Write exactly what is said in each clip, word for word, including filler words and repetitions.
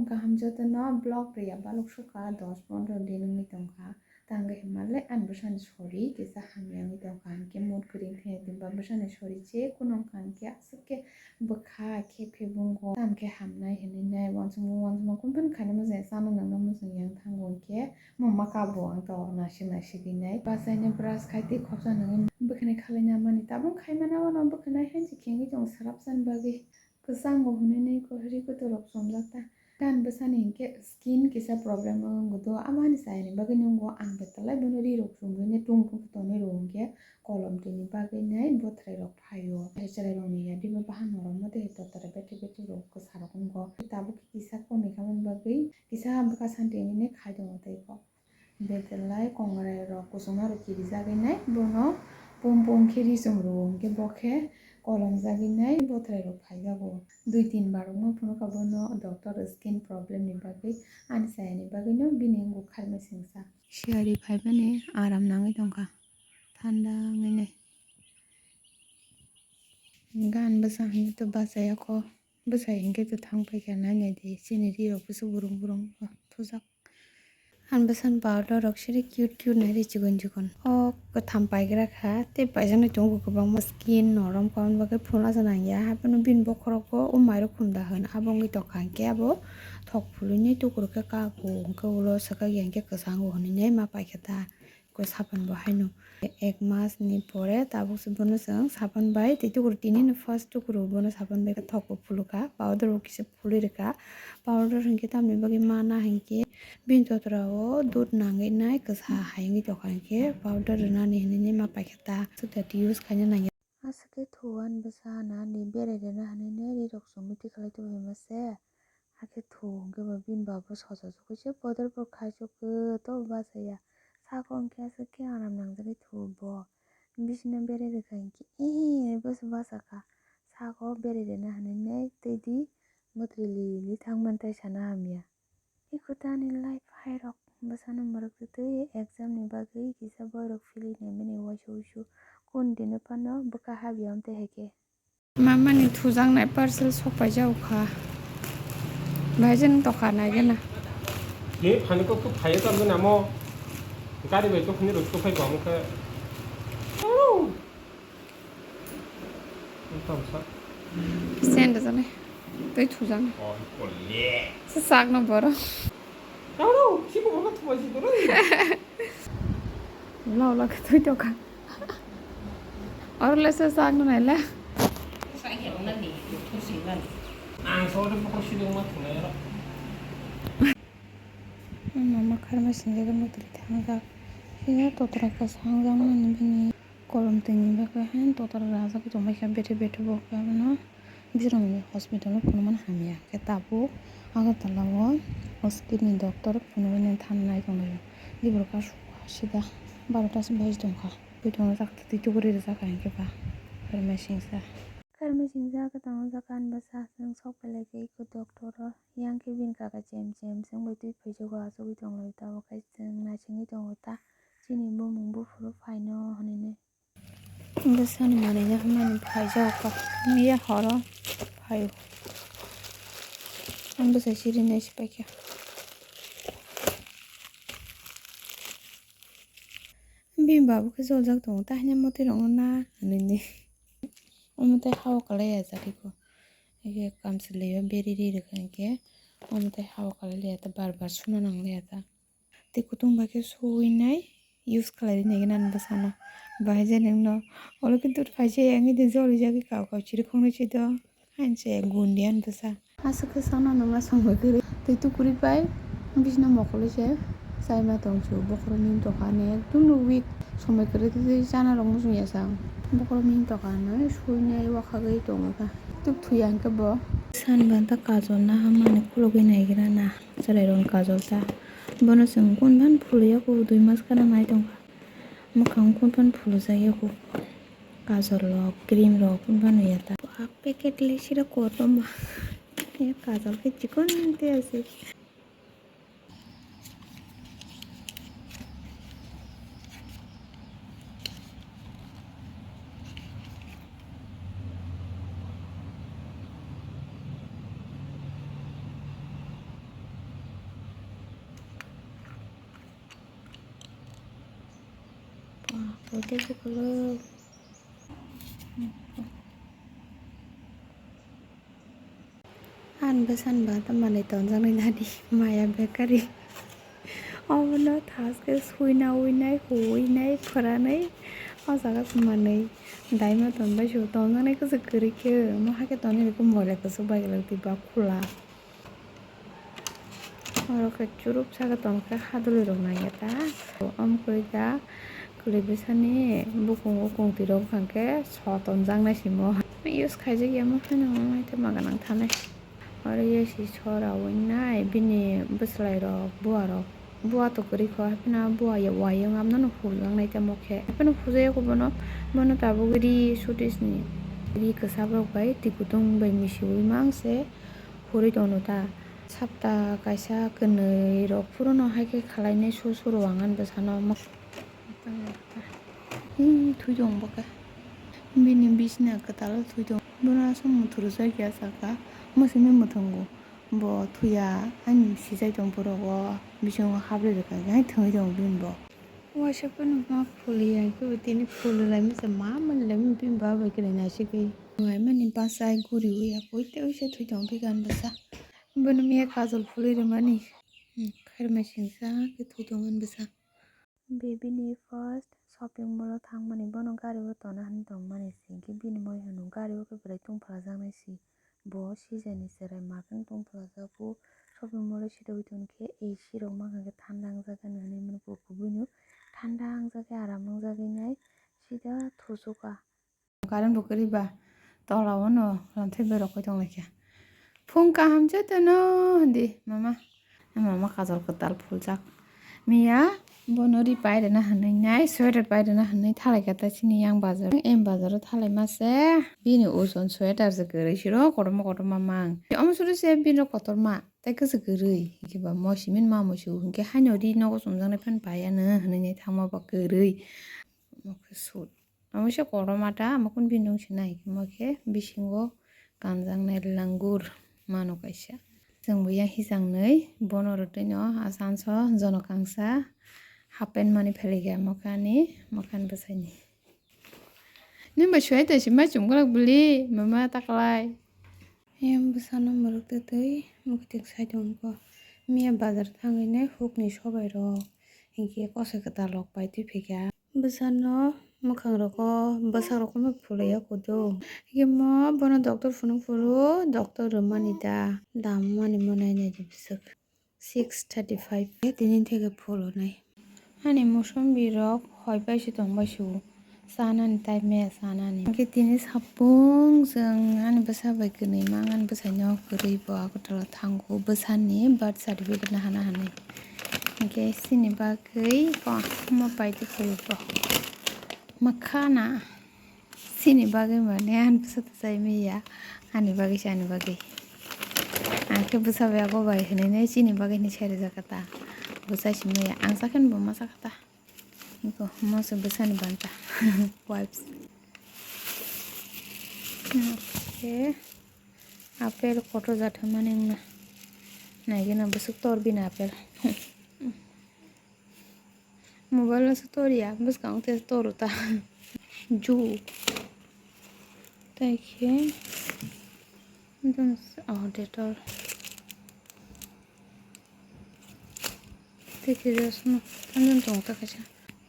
Kaham jotono vlog rwya balok sukha dos pondro din wngwi tongkha. Tangwi himalai ani bwsani sori kisa hamya wngwi tongkha, hinkhe mood kwrwi wngkhe din ba bwsani sori je kuno wngkha, hinkhe aswk khe bwkha khe phebungo tamo khe hamnai hinwi nai uansukmung uansukma kunu phano khaina muchungya, chana nangna muchungya wng thango, hinkhe mama kabo ang to nasik nasik rinai. Basaino brush khai tei khopsa nangwi bwkhwnai khalaina mani tabuk khai mana uano bwkhwnai hai se khengwi tongo swrapsani bagwi. Kwchango hwnwi nai kwrwi kwtwrok chomjak ta. Gan bwsani hinkhe skin kisa problem wngwi do, amo ani chayani bagwi nwngo ang betalai bono rirok chumrwini tung tung khe tonwi rwo hinkhe kolom tini bagwi nai bothrairok phaio. Hai chwrairokni yadi bo bahan norok mothe totara bethe bethe rok kwsarok wngo. Tabuk kisa komwi khamani bagwi kisa bwkha santi hinwi khai tongo tei kok. Betelai kongrai rok kuchukma rok kirijagwi nai bono pum pum khe ri chwng rwo hinkhe bo khe kolomjagwi nai bothrai rok phaijago. Dui tin bar wngma phunukha bono doctor skin problem ni bagwi ani chayani bagwino bini wngkha kharmai singsa. Siyari phaimani aram nangwi tongkha thanda wngwi nai. Gan bwsa hinwi to bachaya kho. Bwsai hinkhe to thang paikha nai nai di, chini ri rok bwswk burung burung thujak. Ani bwsani powder rok siri cute cute nai ri chikon chikon. O kwtham paigra kha tei paijaknai tongo kwbangma skin norom kaun bagwi phulna se nangya. Haphano bini bokhorok o o mairok khum da hwn abo wngwi tongkha hinkhe abo thok phulwi nai tukuruk khe kago hinkhe ulo swkak ya hinkhe kwchango hwnwi nai ma paikha ta. Ko sapan bo haino ek mas ni pore tabuk se bono chwng sapan bai tei tukur tini no first tukur o bono sapan bai thok bo phulukha powder bo kisa phulwi rwkha powder hinkhe tamni bagwi mana hinkhe bini totra o dud nangwi nai kwsa hai wngwi tongkha hinkhe powder rwnani hinwi ma paikha ta aswk da use khaina nangya. Aswk khe thuan bwsa nani berai rwna hinwi nai ri rok chumui twi khlai tubui mase. Hakhe thu hwnkhe bo bini babo sochajagwi se bodol bo khaijagwi to bachaya. Saka hwnkhe aswk khe aram nangjagwi thu bo. Bisino berai rwkha hinkhe ee bwsa bachakha. Saka o berai rwna hinwi nai twi di mwtwi li li thangmani tai sana hamya. Eko tani life hai rok bwsano mwrwk twi exam ni bagwi kisa boirok philwi naimani uaisa uisu. Kon dino phano bwkha habya wng twi hai khe. Mamani thujaknai parcel sokpaijago kha. Bahai jani tokha naigena. Ni phani kok tu phaiya tamjani amo. Gari bai to phani rok sophai bo amo khe. Tamsa. Send jani. Tei thujaknai. Oh, ikole. Se sakno boro. Taro, si bo ma thuma si boro. Ulo ulo khe twi tokha. Oro le se sak no nai le. Ang so de pokor si de ma thuna ya. Mama kharma sinjak no twi thangjak. Sini totra ka sangjak mani bini kolom twi ni bagwi han totra rajak tongbai kha bethe bethe bo khe abono. Bisrangni hospital o phunukmani hamya khe tabuk Agartala o skin ni doctor phunugwi nai thangnai tonglaio. Bini borok aswk sida barota se baji tongkha. Bui tongna jak twi tuburi rijak hinkhe ba kharmai singsa. Kharmai singsa khe tongo jak ani bwsa chwng sok phailai khe eko doctor o yang khe bini kaka chem chem chwng bai twi phaijago achugwi tonglaio tabuk khe chwng naisingwi tongo ta chini bumung buphuru phaino hinwi. Bwsani manwi no hwnmani phaijago kha. Miya horo phaio. Ang bwsai siri nai se paikha. Bini babu khe joljak tongo. Tahini mwtwi rokno na hinwi. Omo tei hao kwlai ya jagwi kho. Eke kamchwlwi o beri ri rwkha hinkhe. Omo tei hao kwlai liya ta bar bar suna nang liya ta. Tei kutung bai khe suwi nai use khlai ri nai gana bwsano. Bahai je nwng no olo khe dud phai se wngwi de joli jagwi kau kau chiri khongnwi si do. Hain se gun di ani bwsa. Aswk khe sana nangna songbai kwrwi. Tei tukuri bai bisino mokol se chai ma tong su. Bokhorok mim tokha ani ekdom no weak. Somoi kwrwi tei chana rok muchung ya sa. Bokhorok mim tokha ani suwi nai wakhagwi tongo kha. Tuk thuya hinkhe bo. San banta kajol na hammani khulugwi nai gra na. Chwrairokni kajol ta. Bono chwng kunphano phulwi yago, dui mas gana nai tongkha. Mwkhang kunphano phulujak yago. Kajol rok, cream rok kunphano ya ta. Packet le siro kotorma. Ya kajol khe chikon tei aswk. Tei bukuluk. Ang bwsani bagwi manwi tonjaknai nani Maya Bakery. Obono thaske suina uinai, huinai, phwranai. O jaga se manwi daima tonbai se tonjaknai kwchwk kwrwi khe. Omo hai khe tonwi rwkhe moila kwchwk bai kwlwk twi ba khula. Oro khe churup saka tongkha hadulwi rok nangya ta. Omo kwrwi da kwlwi bwsani bukung ukung twi rok hwnkhe so tonjaknai simo. Use khaijak ya omo phano omo hai tei ma gwnang thanai. Oro yasi sora winai bini bwslai rok bua rok. Bua to kwrwi kho hai phano bua ya wayung amno no hujaknai tamo khe. Hai phano hujaya kho bono, bono tabuk ri sutisni ri kwchap rok bai twi kutung bai misiwi mang se. Hurwi tono ta. Sapta kaisa kwnwi rok phuru no hai khe khalai nai su su rw ang ani bwsano. Hi thwi tong bo khe. Bini bisna kwtal thwi tong. Bono aswk mwthurjak ya saka. Omo simi mwthwngo. Bo thwi ya ani sijai tong phuru o bisingo hap rw rwkha khe hai thwngwi tong bini bo. Waisa phano ma phulwi ya khe bo tini phulwi lai masa ma manwi lai mani bini baba bai kwlai naisik wi. Nai mani bachai guri wi ya koi tei wi se thwi tong bini gan bwsa. Bono miya kajol phulwi rwmani. Hmm, khairma singsa khe thwi tong ani bwsa. Baby ni first shopping mall o thangmani bono gari o tona hinwi tongmani se hwnkhe bini moi hwnwi gari o khe bwrwi tongphalajaknai se. Bo sijani cherai makhe tongphalajago. Shopping mall o sitogwi tongkhe A C rok mankha khe thanda wngjak ani hinwi mani bo kubui no thanda wngjak khe aram wngjagwi nai sida thusuka. Current bo kwrwi ba tola o no lamthai berok koi tong lai kha. Phung kaham joto no hindi mama. Mama kajol kwtal phuljak. Miya bono ri pai rwna hinwi nai sweater pai rwna hinwi thalai kha ta chini yang bazar. M bazar o thalai ma se bini ojon sweater se kwrwi siro kotorma kotorma mang. Omo suru se bini kotorma tei kwchwk kwrwi hinkhe ba mo simi ma mo su hinkhe haino ri nogo chumjaknai phano pai ya nw hinwi nai thangma ba kwrwi. Omo khe suit. Omo se kotorma ta, omo khe bini wng se nai, omo khe bisingo kanjaknai langur mano kaisa. Chwng bo yang hichang nwi bono rwtwi no asanso jono kangsa half pant mani phelikya mwkhani, mwkhani bwsaini. Nini bai suai tongsi mai chumgwlak bwli mama taklai. Yang bwsano mwrwk twtwi mwkhwtwng sai tongkho. Miya bazar thangwi nai hukni sobai rok hinkhe kosoi kwtal rok paitwi phaikha. Bwsano mwkhang rogo bwsak rogo phulwi ya kudu. Hinkhe mo bono doctor phunuk phuru doctor rwmani da dam mani mo nai nai di bwswk. Six thirty five tini theke phulunai. Ani musombi rok hoi pai se tong bai su chanani tai maya chanani. Hinkhe tini sapung chwng ani bwsa bai kwnwi mang ani bwsaino kwrwi bo Agartala thango bwsani birth certificate nahana hinwi. Hinkhe chini bagwi kwbangma paitwi phaibo mwkhana. Chini bagwi mane ani bwsa to chai maya, ani bagwi se ani bagwi. Ang khe bwsa bai abo bai hinwi nai chini bagwi hinwi sai rwjak kha ta. Bo chai si maya, ang cha khe bo ma cha kha ta. Iko mo se bwsani banta. Wipes. Okay. Apple kotor jat hwnmani wngna. Naigwna bwswk tor bini apple. Mobile o se tor ya, bwskango te tor ta. Ju. Tai khe. Dun, oh, Dettol. Tei khe just no, tamo tongo ta kaisa.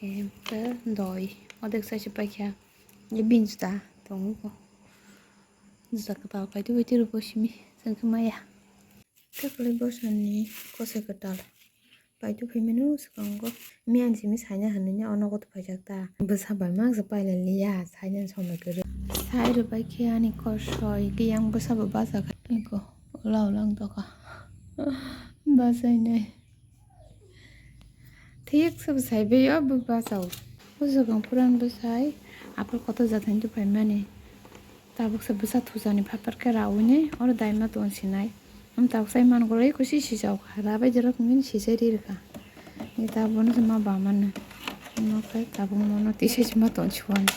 Em, ta doi. Odek sai se paikha. Ye bin juta tongo. Juta kwtal paitwi paitwi rw bo simi. Chwng khe maya. Tei kwlwi bosonni kosoi kwtal. Paitwi phaimano swkango. Miyan simi saina hinwi o nogo to phaijak ta. Bwsa bai mang se pailai liya, sainani somoi kwrwi. Sai rwbai khe ani kosoi, khe yang bwsa bo bachakha. Eko, ula ula wng tokha. Bachainai. Thik se bwsai bai o bw bachao. O swkang phuran bwsai, apple kotor jat hinwi to phaimani. Tabuk se bwsa thujani phapar khe raui ni oro daima ton sinai. Am tabuk sai man golai kusi sijao kha. Rabai jorok min sijai ri rwkha. Ni tabuk no se ma ba mano. Mo khe tabuk mono tisai se ma ton siwani.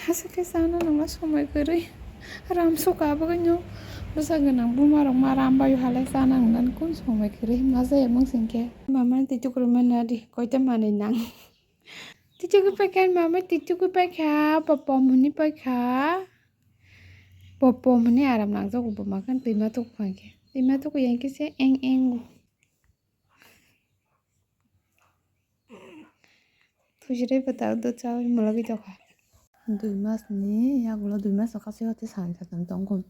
Hasa khe sana nangma somoi kwrwi. Ram suka bagwi no bwsa gwnang buma rok ma ram baio halai sana nang kun somoi kwrwi ma jaya mung sing khe. Mama tei tukurma nadi koita manwi nang. Tichukui paikha, mama tichukui paikha, popom hwnwi paikha. Popom hwnwi aram nangjago bo makhan twima tuku kha khe. Twima tuku yang khe se eng eng. Thujirai bwtao do chaui mwlogwi tokha. Dui mas ni yagulo dui mas o kaisa wate sani satung tongkho.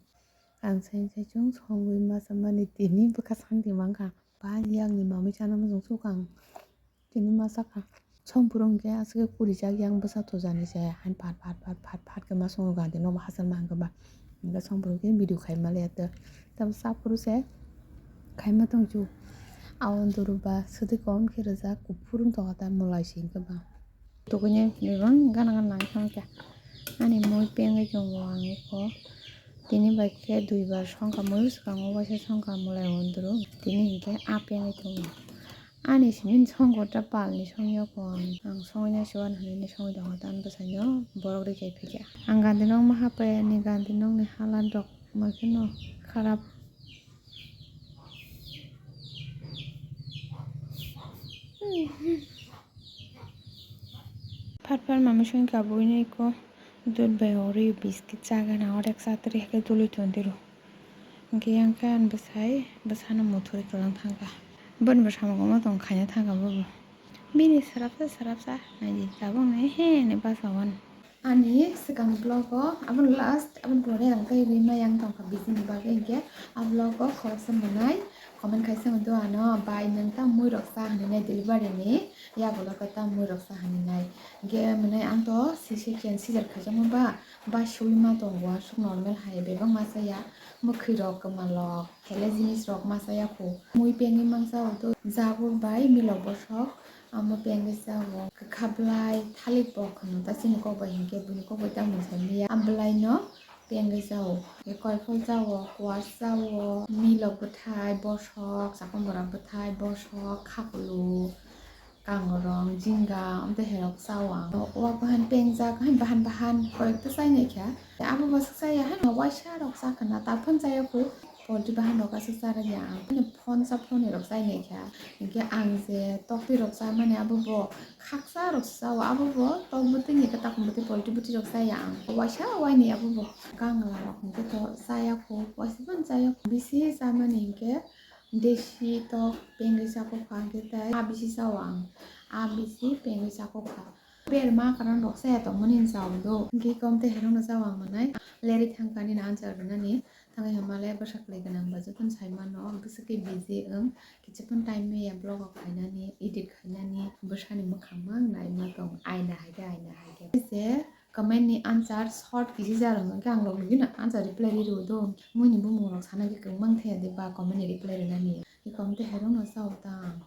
Ang sai sai chung songwi masa mani tini bwkha santi mankha. Ba yang ni mamwi chana mujung sukang. Tini masa kha. Songphuru hwnkhe aswk khe kurijak yang bwsa thojani se. Hain phat phat phat phat phat khe ma songo gandhi no hachal ma hwnkhe ba. Hwnkhe songphuru khe video khaima le to. Tamo saphuru se khaima tongchu. Aon duru ba swtwi kom khe rijak kuphur wng tongkha ta mwlai se hwnkhe ba. Tukunya hwnwi gana gana nang thang khe. Ani mui pengwi tongo ang eko. Tini bai khe dui bar songkha mui swkango waisa songkha mwlai on duru. Tini hwnkhe a pengwi tongo. Ani simi songkha ta palni songya ko ang. Ang songwi na siwan hwnwi songwi tongo ta bwsaino borok rikhe phikya. Ang gandhi nok ma hapai ani gandhi nokni hala dok ma kheno kharap. Phat phat mami songwi kabui nai ko dud bai ori biscuit chagana orek satri hake dului tondiro. Hwnkhe yang khe ang bwsai bwsano muthuri kwlang thangkha. Boni bwsamo kwma tong khaina thangkha bobo. Bini swrapsa swrapsa naidi tabuk nai he ni basa wan. Ani swkang vlog o, aboni last, aboni pore ang tei rima yang tongkha bisi ni bagwi, hwnkhe a vlog o khoroksa mwnai comment khaisa mando ano, bai nwng ta mui rok sa hwnwi nai delivery ni yagulo khe ta mui rok sa hwnwi nai. Hwnkhe mwnai ang to C section scissor khaijakma ba, ba suima tongo aswk normal hai bebak ma chaya, mwkhwi rok kwma lok hele jinis rok ma chaya kho. Mui pengwi mang chao to jabur bai milok bosok. Amo pengwi chao kwkha bwlai thalik bok hwno ta chini kok bai hinkhe buini kok bai ta mungsa maya. A bwlai no pengwi chao, koiphol chao, kwar chao, milok bwthai, bosok, chakon bwra bwthai, bosok, khakulu, kangorong, jinga, amtwi herok chao ang. Wak bahan pengjak, hain bahan bahan koyekta chainai kha. Abo bo swk chaya haino waisa rok chakha na, talphano chaya kho. Poultry bahan rok aswk cha rwya ang. Phone sa phone rok chai nai kha. Hinkhe ang je toktwi rok cha mani abo bo khaksa rok se cha o. Abo bo tok bwtwi ni kwtak bwtwi poultry bwtwi rok chaya ang. Waisa wainwi abo bo kangla rok hinkhe to chaya kho. Waisa phano chaya kho. Bisi cha mani hinkhe desi tok pengwi cha kho kha hinkhe tai a bisi cha o ang. A bisi pengwi cha kho kha. Berma karon rok saya tongmani hinsa do. Hwnkhe kom tei herokno chawa ang manai. Leri thangkha nini answer rwnani. Thangwi hamale bwsa kwlwi gwnang ba jotono sai mano. Bwswk khe busy wng. Kichipun time maya vlog o khainani, edit khainani. Bwsani mwkhang mang naima tong. Aina hai khe, aina hai khe. Je comment ni answer short kisi jar wng khe ang rok nugui no answer reply ri rw do. Muini bumung rok sana khe kwbang thaya de ba comment ni reply rwnani. Khe kom tei herokno chawa tang.